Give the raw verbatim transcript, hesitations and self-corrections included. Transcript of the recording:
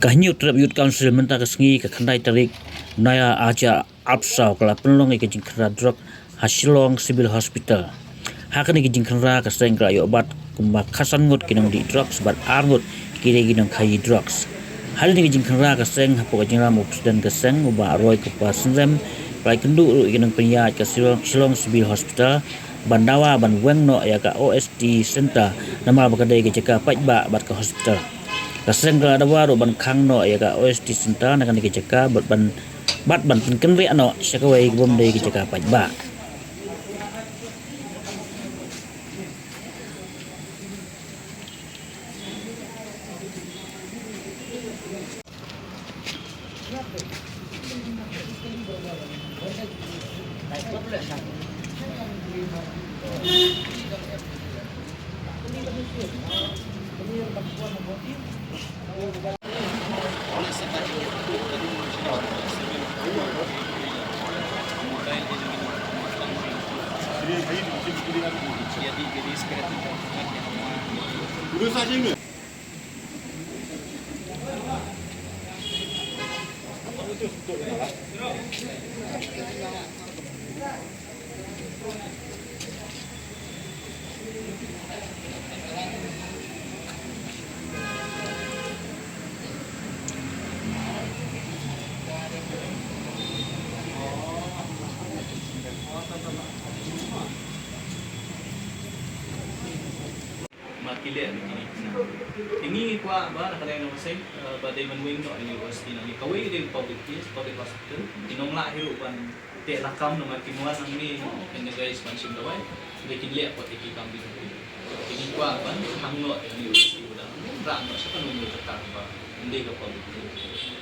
Ka Hynñiewtrep Youth Council mynta ka sngi ka khyndai tarik Naiwieng arhajar arphew saw ka la pynlong ïa ka jingkhynra drok ha Shillong Civil Hospital. Ha kane ka jingkhynra ka seng ka la ïoh bat kumba khatsan ngut ki nongdih drugs bad ar ngut ki dei ki nongkhaïi drugs. Hadien ka jingkhynra ka seng hapoh ka jingïalam u President ka seng u Bah Roy Kpa Synrem, ka la ïakynduh ruh ïa ki nongpynïaid ka Shillong, Shillong Civil Hospital ban dawa ban weng noh ïa ka O S T Center namar ba ka dei ka jaka paidbah bad ka hospital. Ka seng ka la dawa ruh ban khang noh ïa ka O S T Center na kane ka jaka bad ban, bad ban pynkynriah noh sha kawei ka bym dei ka jaka paidbah. Markylliat ni kini. Te ngi kwah ba na ka liang jong ka seng, eh, ba dei ban weng noh ïa ka university nangne. Kawei ka dei public place, public hospital. Ki nong lah hi ruh ban teh lakam namar ki wan nangne, kin da guys ban shim dawai. Dei kin leh pat ïa ki kam ki jong ki. Te ngi kwah ban khang noh ïa ka university ba dang rah noh sha kano kano ka jaka ba ym dei ka public place.